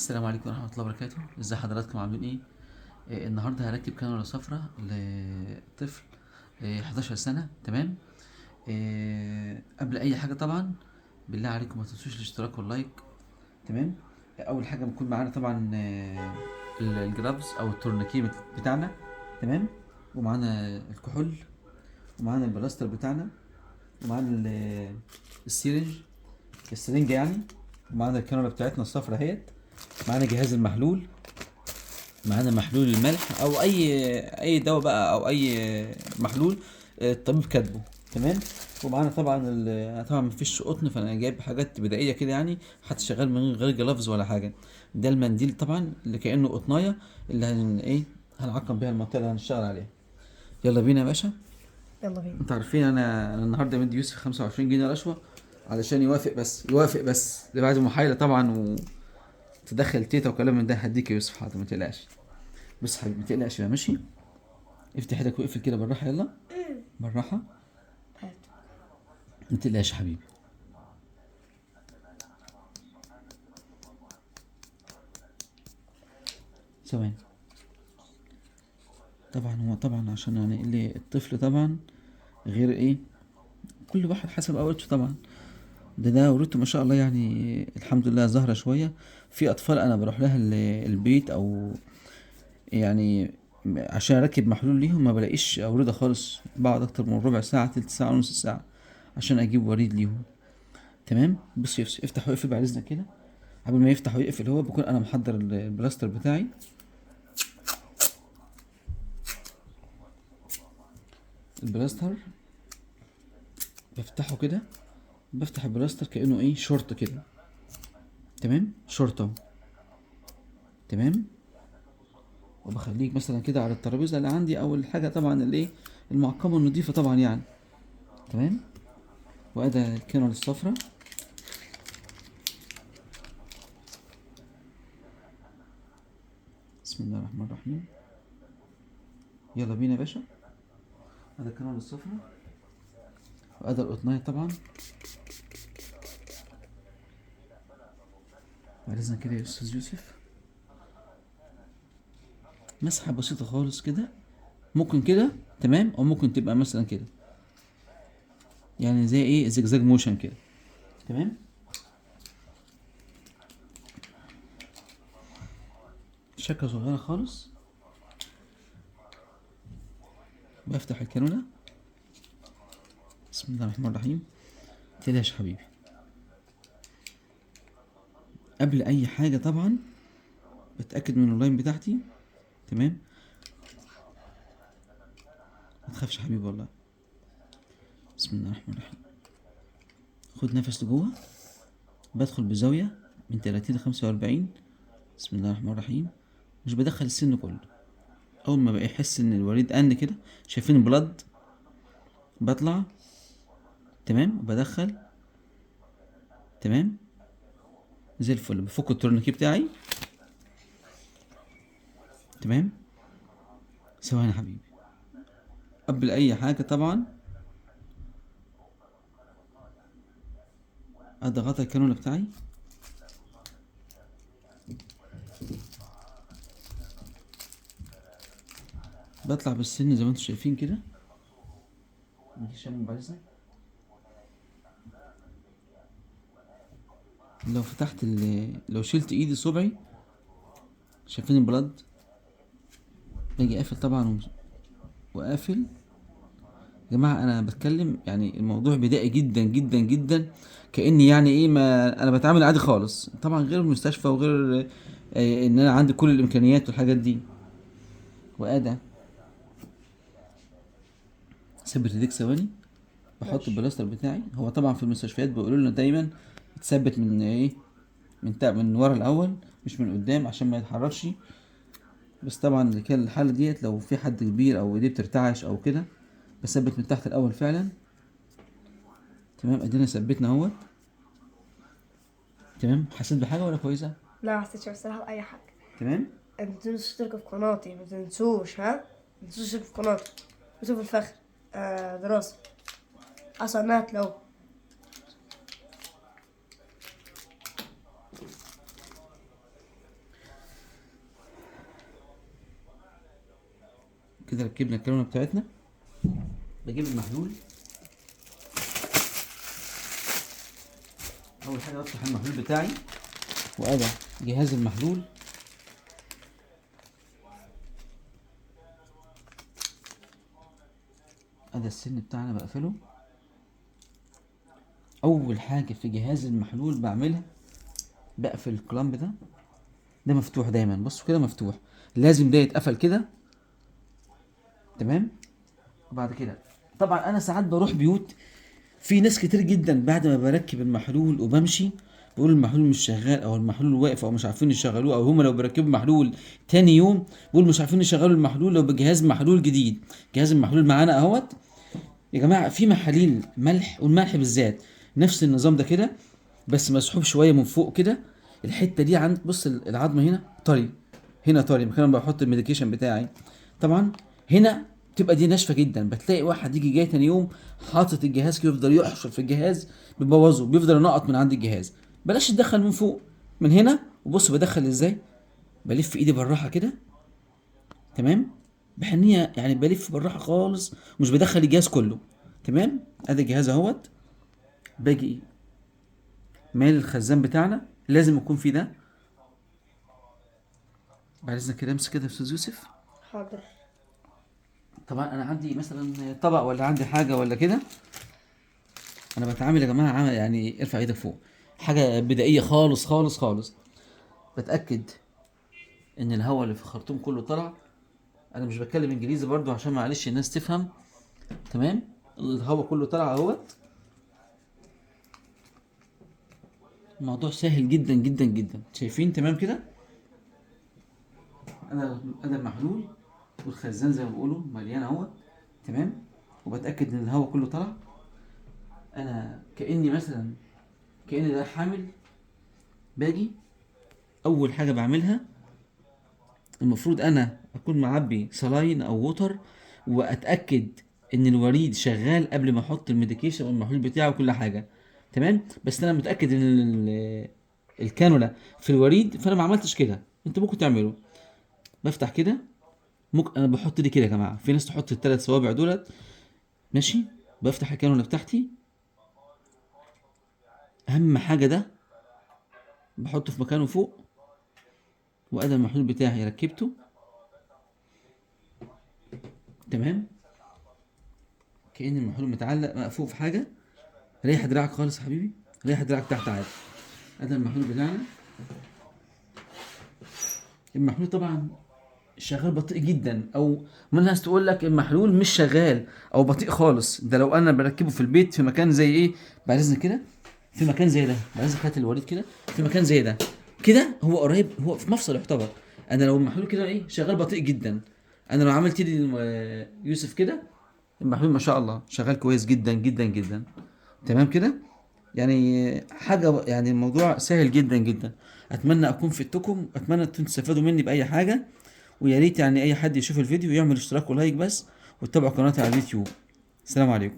السلام عليكم ورحمة الله وبركاته. ازي حضراتكم عاملين ايه؟ النهارده هركب كانولا صفراء لطفل 11 سنة. تمام. قبل اي حاجة طبعا بالله عليكم ما تنسوش الاشتراك وال like. تمام. اول حاجة بيكون معانا طبعا ال gloves او ال tourniquet بتاعنا. تمام. ومعانا الكحول، ومعانا البلاستر بتاعنا، ومعانا ال syringe، السرنجة يعني، ومعانا الكانولا بتاعتنا الصفراء اهيت، معانا جهاز المحلول، معانا محلول الملح او اي دواء بقى او اي محلول الطبيب كاتبه. تمام. ومعانا طبعا طبعا مفيش قطن، فانا جايب حاجات بدائية كده يعني، حتى شغال من غير gloves ولا حاجة. ده المنديل طبعا اللي كانه قطنايه اللي هنعقم بيها المنطقة اللي هنشتغل عليها. يلا بينا يا باشا. يلا بينا. انتوا عارفين انا النهارده مدي يوسف 25 جنيه رشوة علشان يوافق، بس يوافق بس ده بعد محايله طبعا وتدخل تيتا وكلام من ده. هديك يا يوسف، حاضر ما تقلقش. بص حبيبي ما تقلقش بقى، ماشي؟ افتح ايدك واقفل كده بالراحة، يلا بالراحة، ما تقلقش يا حبيبي. ثواني. طبعا هو طبعا عشان يعني اللي الطفل طبعا غير ايه، كل واحد حسب اورته طبعا. ده اورته ما شاء الله يعني الحمد لله ظاهره شوية. في اطفال انا بروح لها البيت او يعني عشان اركب محلول ليهم ما بلاقيش اورده خالص، بقعد اكتر من ربع ساعة، تلت ساعة، نص ساعة عشان اجيب وريد ليهم. تمام. بص يا يوسف، افتح واقفل بعد اذنك كده. قبل ما يفتح ويقفل هو بكون انا محضر البلاستر بتاعي. البلاستر بفتحه كده، بفتح البلاستر كأنه ايه، شورت كده. تمام، شورت اهو. تمام. وبخليك مثلا كده على الترابيزة اللي عندي او الحاجة طبعا اللي ايه المعقمه النظيفة طبعا يعني. تمام. وادي الكانولا الصفراء. بسم الله الرحمن الرحيم. يلا بينا يا باشا. ادي الكانولا الصفراء وادي القطنية طبعا. بعد اذنك كده يا استاذ يوسف، مسحة بسيطة خالص كده، ممكن كده تمام، او ممكن تبقى مثلا كده يعني زي ايه zigzag motion كده. تمام. شكة صغيرة خالص. بفتح الكانولا. بسم الله الرحمن الرحيم. متقلقش يا حبيبي. قبل اي حاجة طبعا بتأكد من ال line بتاعتي. تمام. ما تخافش يا حبيبي والله. بسم الله الرحمن الرحيم. خد نفس لجوه. بدخل بزاوية من 30 ل 45. بسم الله الرحمن الرحيم. مش بدخل السن كله. أول ما بقى يحس إن الوريد قن كده، شايفين البلد، بطلع. تمام. وبدخل. تمام زي الفل. بفك التورنيكي بتاعي. تمام. ثواني يا حبيبي. قبل اي حاجة طبعا اضغط الكانولا بتاعي. بطلع بالسن زي ما انتم شايفين كده. لو فتحت لو شلت ايدي صبعي، شايفين البلد، باجي قافل طبعا وقافل. يا جماعة انا بتكلم يعني الموضوع بدائي جدا جدا جدا، كاني يعني ايه، ما انا بتعامل عادي خالص طبعا، غير المستشفى وغير ان انا عندي كل الامكانيات والحاجات دي. وادي ثبت ايديك ثواني. بحط ماشي. البلاستر بتاعي. هو طبعا في المستشفيات بيقولوا لنا دايما تثبت من ايه، من ورا الاول مش من قدام عشان ما يتحركش. بس طبعا كان الحالة ديت لو في حد كبير او ايديه بترتعش او كده، بثبت من تحت الاول فعلا. تمام. ادينا ثبتنا اهوت. تمام. حسيت بحاجة ولا كويسة؟ لا ما حسيتش بصراحة باي حاجة. تمام. ما تنسوش تشتركوا في قناتي، ما تنسوش، ها ما تنسوش تشتركوا في قناتي. يوسف الفخر، دراسة اصلا هتلاقوه. كده ركبنا الكانولا بتاعتنا. بجيب المحلول، اول حاجة بفتح المحلول بتاعي، وادي جهاز المحلول. ادي السن بتاعنا بقفله. اول حاجة في جهاز المحلول بعملها بقفل ال clamp ده، ده مفتوح دايما، بصوا كده مفتوح، لازم ده يتقفل كده. تمام. وبعد كده طبعا انا ساعات بروح بيوت في ناس كتير جدا بعد ما بركب المحلول وبمشي بيقولوا المحلول مش شغال، او المحلول واقف، او مش عارفين يشغلوه، او هما لو بيركبوا محلول تاني يوم بيقولوا مش عارفين يشغلوا المحلول لو بجهاز محلول جديد. جهاز المحلول معانا اهوت يا جماعة، في محاليل ملح، والملح بالذات نفس النظام ده كده، بس مسحوب شوية من فوق كده. الحتة دي عند بص العظمة هنا طري، هنا طري مكان ما بحط ال medication بتاعي. طبعا هنا بتبقى دي ناشفة جدا، بتلاقي واحد يجي جاي تاني يوم حاطط الجهاز كده، يفضل يحشر في الجهاز، بيبوظه، بيفضل ينقط من عند الجهاز. بلاش تدخل من فوق، من هنا. وبص بدخل ازاي، بلف ايدي بالراحة كده، تمام، بحنيه يعني، بلف بالراحة خالص، مش بدخل الجهاز كله. تمام. ادي الجهاز اهوت. باجي مال الخزان بتاعنا لازم يكون فيه ده. بعد اذنك كده امسك كده يا استاذ يوسف. حاضر. طبعا انا عندي مثلا طبق ولا عندي حاجة ولا كده، انا بتعامل يا جماعة عمل يعني ارفع ايدك فوق، حاجة بدائية خالص خالص خالص. بتاكد ان الهواء اللي في الخرطوم كله طلع. انا مش بتكلم انجليزي برضو عشان معلش الناس تفهم. تمام. الهواء كله طلع اهوت. الموضوع سهل جدا جدا جدا، شايفين؟ تمام كده. انا المحلول والخزان زي ما بيقولوا مليان اهوت. تمام. وبتاكد ان الهواء كله طلع. انا كاني مثلا كاني ده حامل. باجي اول حاجة بعملها، المفروض انا اكون معبي saline او water، واتاكد ان الوريد شغال قبل ما احط ال medication والمحلول بتاعه وكل حاجة. تمام. بس انا متاكد ان الكانولا في الوريد، فانا ما عملتش كده، انتوا ممكن تعملوا. بفتح كده، ممكن انا بحط دي كده يا جماعة، في ناس تحط الثلاث صوابع دولت، ماشي. بفتح الكانولا بتاعتي، اهم حاجة ده بحطه في مكانه فوق، وادي المحلول بتاعي ركبته. تمام. كأن المحلول متعلق مقفول في حاجة. ريح دراعك خالص يا حبيبي، ريح دراعك تحت عادي. ادي المحلول بتاعنا. المحلول طبعا شغال بطيء جدا، او من الناس تقول لك المحلول مش شغال او بطيء خالص. ده لو انا بركبه في البيت في مكان زي ايه، بعد اذنك كده، في مكان زي ده، بعد اذنك هات الوريد كده، في مكان زي ده كده، هو قريب، هو في مفصل يعتبر. انا لو المحلول كده ايه شغال بطيء جدا، انا لو عملت لي يوسف كده المحلول ما شاء الله شغال كويس جدا جدا جدا. تمام كده. يعني حاجة، يعني الموضوع سهل جدا جدا. اتمنى اكون فدتكم، اتمنى انتم تستفادوا مني باي حاجة، ويا ريت يعني اي حد يشوف الفيديو يعمل اشتراك و like بس، وتتابعوا قناتي على اليوتيوب. السلام عليكم.